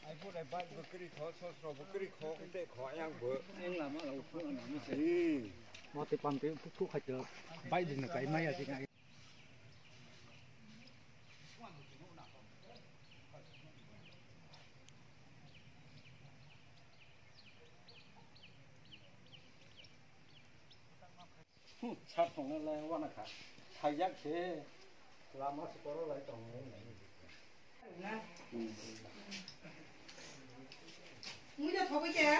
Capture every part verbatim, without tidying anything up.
Ai pura bai bwkrwi kho, sosro bwkrwi kho, tei kho ayang bo. Mati pamte thuk khai to bai din kai maya sing ai. Hmm, sar tongna lai wana kha. Saijak se lama se koro lai tong. Muida thogoi khe.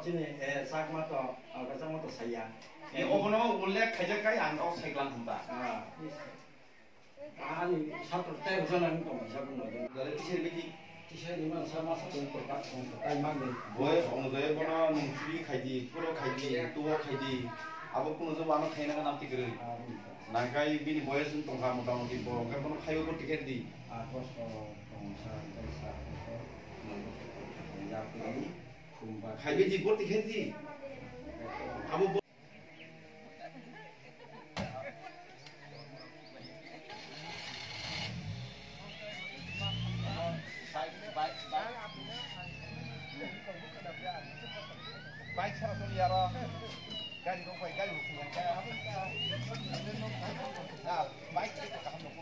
Chini, eh, chakma to, alga chakma to saya. Eh, obono ullekh khaijak kai ang o saiklang hwnba. Ah. Ani satro tei bwsano wng tong kisa buno. Dole teacher meeting. Teacher ni man sa masa tong to ka tong to kai man ni. Boyos onujai bono nung chiri khai di, puro khai di, tuo khai di. Abo kuno je wano khaina ka namti kwrwi. Ah, hmm. Nangkai bini boyos wng tong kha mota moti bo, hwnkhe bono khaio bo ticket di. Ah, kosto tong sa, tong sa, kosto. Khaibi di, borti khe di. Abo bo- Bike sara tuli aro. Gari rok bai, gari rok bai. Ah, bike se kaham rok.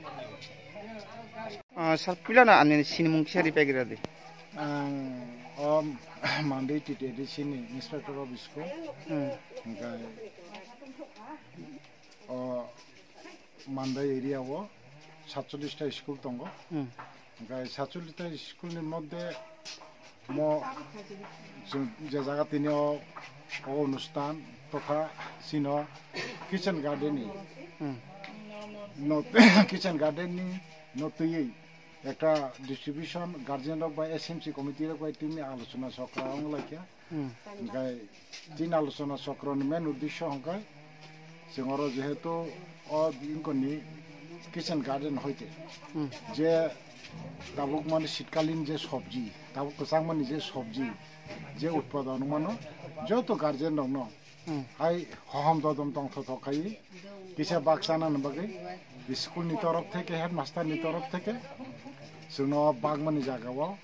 Ah, sir, puilano ani sinimung kisa ripai gra di. Ang o Mandai T T A D C ni Inspector of School. Hmm. Hingkai o Mandai area o satchollish ta school tongo. Hmm. Hingkai satchollish ta school ni moddhe mo je jaga tini o, o onusthan totha sino kitchen garden ni. Hmm. No, kitchen garden ni no twiwi ekta distribution guardian rok bai S M C committee rok bai tini alochona chokra wng lai kha. Hmm. Hingkai tini alochona chokra ni main uddesho hingkai chwng oro jehetu o bini kitchen garden hoite Hmm. je tabuk mani shitkalin je sobji, tabuk kwchangmani je sobji, je utpadon mano joto guardian rok no Hmm. Hai hohom dodom tongthothok khai kisa bak chanani bagwi school ni torof theke, headmaster ni torof theke chwngno bagmani jaga o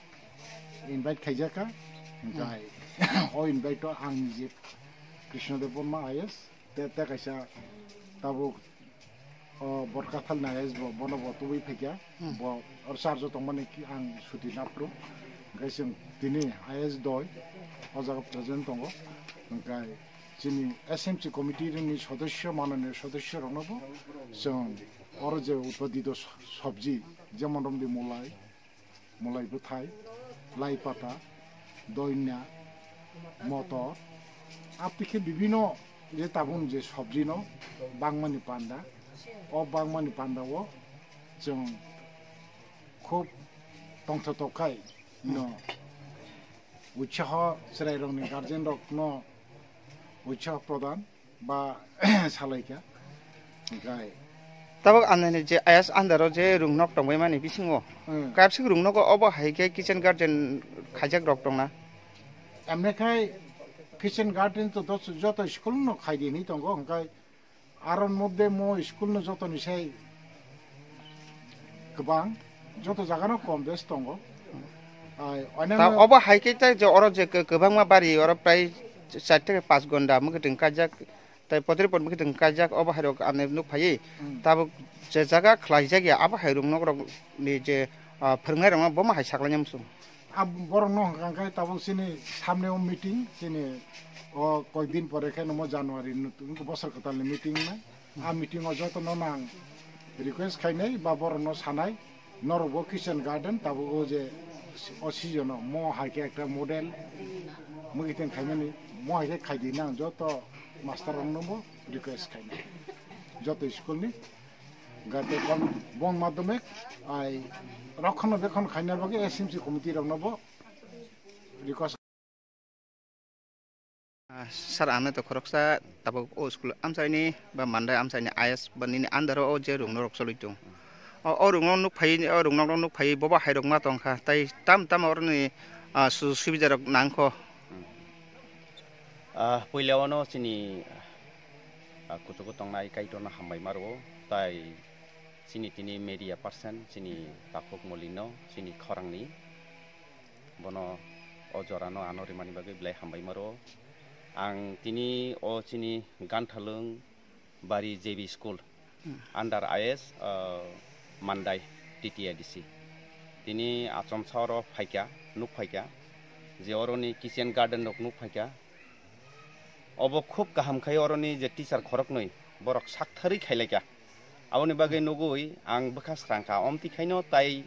invite khaijak kha. Hingkai o invite o ang nije Krishna Debbarma I A S te, te kaisa tabuk O Borkathal ni I A S bo, bono bo tubui phaikha. Hmm. Bo or charge o tongmani ki ang suti naphru. Hingke chwng tini I A S doi o jaga present tongo. Hingke chini S M C committee ni sodosyo, manoniyo sodosyo rokno bo chwng oro je utpadito so-, sobji, jemon romdi mulai, mulai bwthai, lai pata, doina, motor, abtwi khe bibino je tabuk je sobji no bangmani panda, o bangmani panda o chwng khub tongthotok khai no utsaho chwrairokni guardian rokno utsaho prodan ba salaikha. Hingkai tabuk anini je ayas andaro je rungnok tongbaimani bisingo, hmm, kaipsuk rungnogo obo hai khe kitchen garden khaijak rok tongna? Emne khai kitchen garden to dos-, joto school no khaidi hinwi tongo, hingkai aron moddhe mo school no jotoni sai kwbang, joto jaga no kom bes tongo. Ai, ta oinano obo hai khe tai je oro je kw-, kwbangma bari oro prai char theke panch gonda mwkhwtwng kaijak, tai potri pot mwkhwtwng kaijak, obo hai rok ano nuk phaiwi. Hmm. Tabuk je jaga khlaijak ya, abo hai rok nok rok ni je, ah, phwrwngnai rok no bo ma hai saklaina muchung. Ab-, borok no hwnkha khe tabuk chini samne o meeting, chini o koi din pore khe no mo January nut-, bosor kwtal ni meeting nai. A meeting o joto no nang Request khainai ba borokno sanai, norokbo kitchen garden tabuk o je o season o mo hai khe ekta model mwkhiteng khaimani, mo hai khe khaidi nang joto master roknobo request khainai, joto school ni gate kon bon madhyamik ai rokhon bekhon khaina bagwi S M C committee roknobo request. Ah, sir, ang to khoroksa tabuk o school amchaini ba Mandai amchaini I S ba nini under o je rungno rok choloi tongo. O, o rungno nuk phai, o rungno rok nuk phai, bobo hai rok ma tong kha. Tai tam tam oroni, ah, su-, subida rok nang kho. Ah, puila ono chini, ah, kuchugo tongnai Kaitorno hambai ma rwo. Tai chini tini media person, chini Takhuk Molino, chini khorangni. Bono o jorano ano rimani bagwi belai hambai ma rwo. Ang tini o chini Ganthalung Bari J B School, hmm, under I S, uh, Mandai T T A D C. Tini achomsa oro phaikha, nuk phaikha, je oroni kitchen garden rok nuk phaikha. Obo khub kaham khai oroni je teacher khoroknwi borok saktharwi khailaikha. Aboni bagwi nugwi ang bwkha srangkha, omtwi khaino tai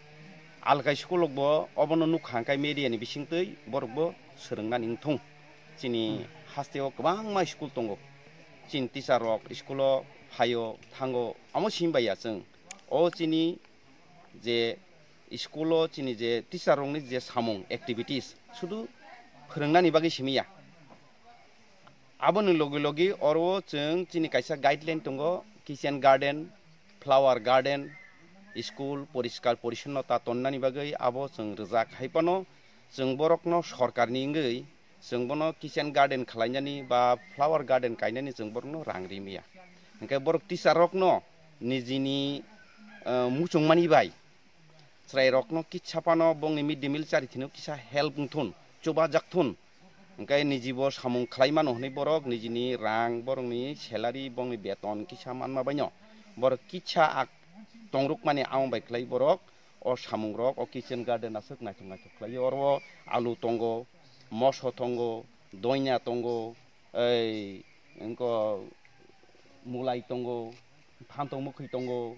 alkai school rokbo obono nukha hwnkhe media ni bisingtwi borokbo swrwngnani wngthung. Chini hasteo kwbangma school tongo. Chini teacher rok school o phaio, thango, omo simi bai ya chwng. O chini je school o chini je teacher rokni je samung activities sudu phwrwngnani bagwi simi ya. Aboni logi logi oro chwng chini kaisa guideline tongo, kitchen garden, flower garden, school poriskar porisonnota tonnani bagwi abo chwng rwjak. Hai phano chwng borokno sorkarni wngwi chwng bono kitchen garden khlainani ba flower garden kainani chwng borokno rang ri maya. Hwnkhe borok teacher rokno nijini, eh, muchungmani bai chwrairokno kisa phano bongni mid day meal chari thwino kisa help wngthun, chubajak thun. Hwnkhe nijibo samung khlai mano hwnwi borok nijini rang, borokni salary, bongni beton kisa manma baino borok kisa ak tongrukmani, amo bai khlai borok o samungrok o kitchen garden aswk naithok naithok khlaio. Oro alu tongo, moso tongo, doina tongo, ei, wngkha mulai tongo, phantok mwkhwi tongo,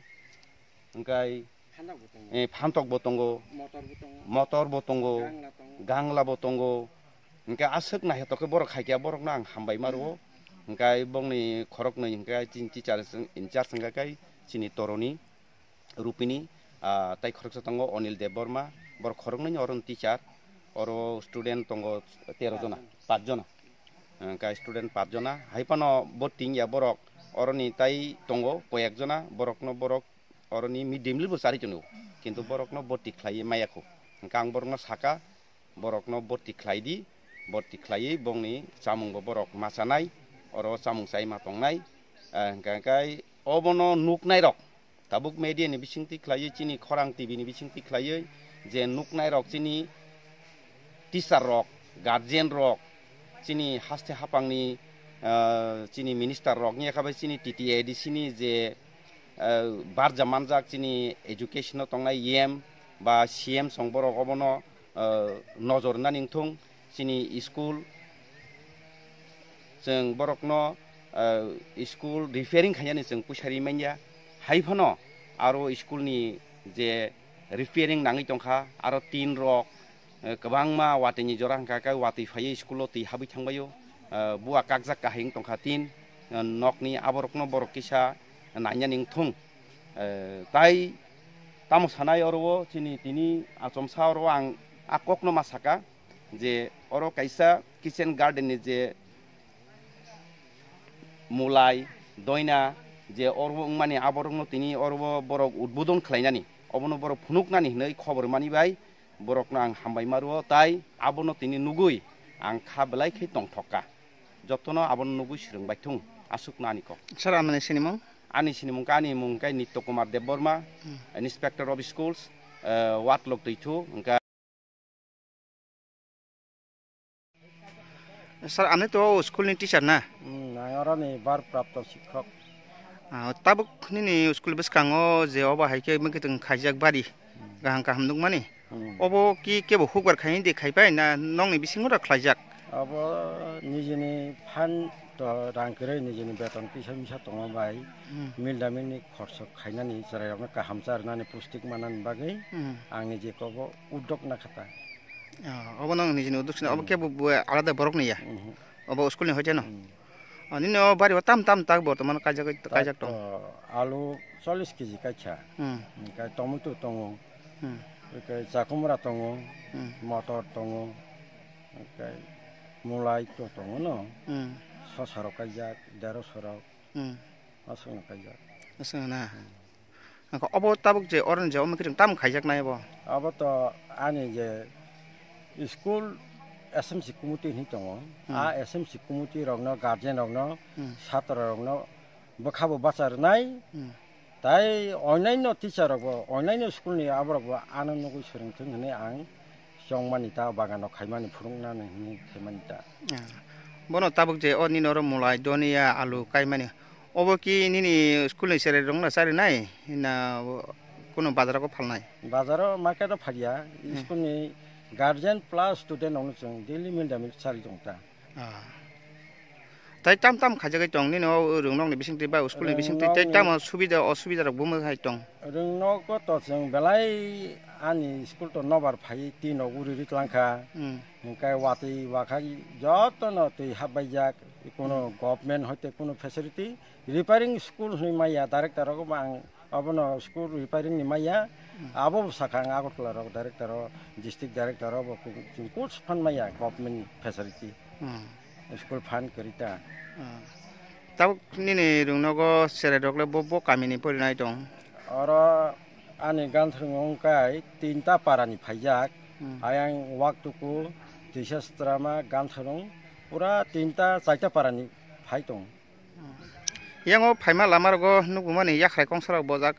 hwnkhe, phantok bo tongo, eh, phantok bo tongo, motor bo tongo, motor bo tongo, gangla tongo, gangla bo tongo. Hwnkhe aswk naithotok khe borok khaikha, borokno ang hambai ma rwo. Hmm. Hwnkhe bongni khoroknwi hwnkhe chini teacher in charge wngkha khe chini Toroni. Rupini, ah, tai khoroksa tongo Onil Debbarma, borok khoroknwi ni oro teacher, oro student tongo tero jona, pach jona, hwnkhe student pach jona, hai phano bo tin ya borok oroni tai tongo koyek jona, borokno borok oroni mid day meal bo chari tongo, kintu borokno boti khlaiwi maya kho, hwnkhe ang borokno saka, borokno boti khlai di, boti khlaiwi bongni chamungbo borok ma chanai, oro chamung chai ma tongnai. Eh, hwnkhe, hwnkhe obono nuknairok tabuk media ni bisingtwi khlaiwi, chini khorang T V ni bisingtwi khlaiwi je nuknairok chini teacher rok, guardian rok, chini haste haphangni, eh, chini minister rok, wngya khe bai chini T T A D C ni je, eh, barja manjak chini education o tongnai E M ba C M song borok obono, eh, nojor nani wngthung. Chini school chwng borokno, eh, school repairing khainani chwng puisa ri manya. Hai phano aro school ni je repairing nangwi tongkha, aro tin rok, eh, kwbangma watwi ni jora hwnkha khe watwi phaiwi school o twi habwi thangbaio, eh, bua kakjak kahai wng tongkha tin, eh, nokni aborokno borok kisa nainani wngthung. Eh, tai tamo sanai oro o chini tini achomsa oro ang a kokno ma saka je oro kaisa kitchen garden ni je mulai, doina je oro wngmani aborokno tini oro borok udbodon khlainani, obono borok phunuknani hinwi khobor mani bai borokno ang hambai ma rwo, tai abono tini nugwi ang kha belai khe tongthok kha. Jotono abono nugwi swrwng bai thung, aswkno ani kok. Sir, amani sinimung? Ani sinimung khe, ani mung khe Nitya Kumar Debbarma, Hmm. Inspector of Schools, eh, Ward Loktwithu, hwnkhe Sir, ani to o school ni teacher na? Hmm, ang oroni barprapto sikhok. Ah, tabuk nini school bwskango je obo hai khe mwkhitwng khaijak bari, Hmm. kaham kaham nukmani. Hmm. Obo ki kebo hukbar khaini de khaipai na nokni bisingo da khlaijak? Obo nijini phan To rang kwrwi nijini beton kisa misa tongma bai Hmm. mil damil ni khorsa khainani chwrairokno kaham cha rwnani pustik manani bagwi Hmm. ang niji kobo uddog nakha ta. Ah, obo nang nijini uddog sina, obo Hmm. kebo bo alada borok ni ya? Mhm. Obo school ni hoite no? Hmm. Ah, nini o bari o tam tam tak bortoman kaijak, Tak kaijak tong. To alu chollish kg kaikha. Hmm. Hingke tomato tongo. Hmm. Hingke chakumra tongo. Hmm. Motor tongo. Hingke mulai to tongo no. Hmm. Sosarok kaijak, derosarok. Hmm. Aswkno kaijak. Aswkno na? Hmm. Hingke obo tabuk je orange omo kiring tam khaijak nai bo? Abo to ani je school S M C committee hinwi tongo. Hmm. A S M C committee rokno, guardian rokno, Hmm. Satro rokno bwkhabo bacha rwnai. Hmm. Tai onlaino teacher rokbo, onlaino school ni aborokbo ano nugwi swrwngthwng hinwi ang chongmani ta, bagano khaimani, phunuknani hinwi khaimani ta. Ah. Bono tabuk je o nini oro mulai, donia, alu kaimani, obo ki nini school ni cherai rokno charinai na kunu bazar o phalnai? Bazar o, market o phalia, Hmm. School ni guardian plus student rokno chwng daily meal damil chari tong ta. Ah. Tai tam tam khaijagwi tong nini o rwngnokni bisingtwi ba school ni bisingtwi tai Rwngnokni tamo subida osubida rok bumung hai tong? Rwngnogo to chwng belai ani school to nobar phai twi nok uri ri twlang kha. Hmm. Hingke watwi wakhai jotono twi hapbaijak, kuno Hmm. government hoite kuno facility repairing school hinwi maya director rok bo ang Abono school repairing ni maya, Hmm. abo bo sakha ang Agartala rok director o, district director o bo ku-, chwng kuch phan maya government ni facility. Hmm. School phan kwrwi ta. Hmm. Tabuk nini rwngnogo cherai rok le bo, bo kami ni porinai tong? Oro ani Gantharung wngkai tinta para ni phaijak. Hmm. Ayang Waktuku, Twisastrama, Gantharung, pura tinta chaita para ni phai tong. Yang o phaima lama rogo nukmani yakhrai kongsa rok bojak.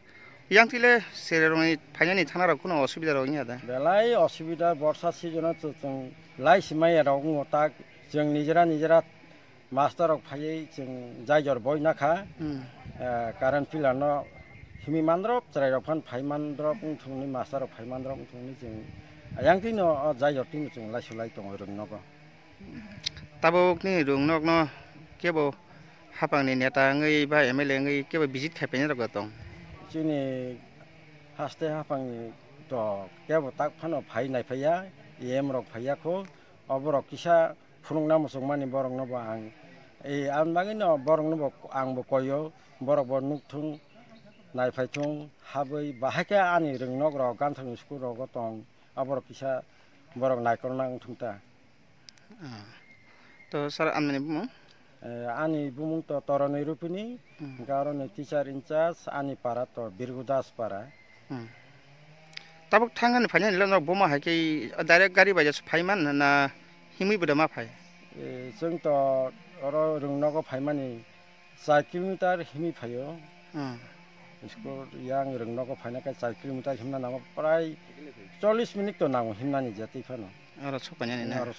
Yang twi le cherai rokni phainani thana rok kuno osubida rok wngya da? Belai osubida, borsa season o chwng lai si maya rok wngo tak, chwng nijera nijera master rok phaiwi chwng jai jor boi nakha. Hmm. Eh, current pillar no himi mandrop, cherai rok phan phai mandrop wngthungni, master rok phai mandrop wngthungni chwng yang twi no o jai jor twi no chwng lai su lai tongo rwng nogo. Tabuk ni rwng nok no kebo hapang ni neta wngwi ba M L A wngwi kebo visit khai painai rok tong? Chini haste hapang ni to kebo tak phano phai nai phaiya, E M rok phaiya kho, oborok kisa phunukna muchung mani borok no bo ang, e, ang bagwi no borok no bo ang bo koio, borok bo nuk thung, nai phai thung, habwi bahai khe ani rwng nok rok Gantharung school rogo tong, oborok kisa borok naikolna wng thung ta. Ah. To sir, amni bumung? Eh, ani bumung to Toroni Rupini, Hmm. hingke aroni teacher in charge ani para to Birgu Das para. Hmm. Tabuk thangani phainani le norok buma hai khe direct gari bai phaiman na himwi bo da ma phai? Eh, chwng to oro rwng nogo phaimani char kilometer himwi phaio. Hmm. School yang rwng nogo phaina khe char kilometer himna nango, prai chollish minute to nango himnani je twi phano. Oro sok painani na? Oro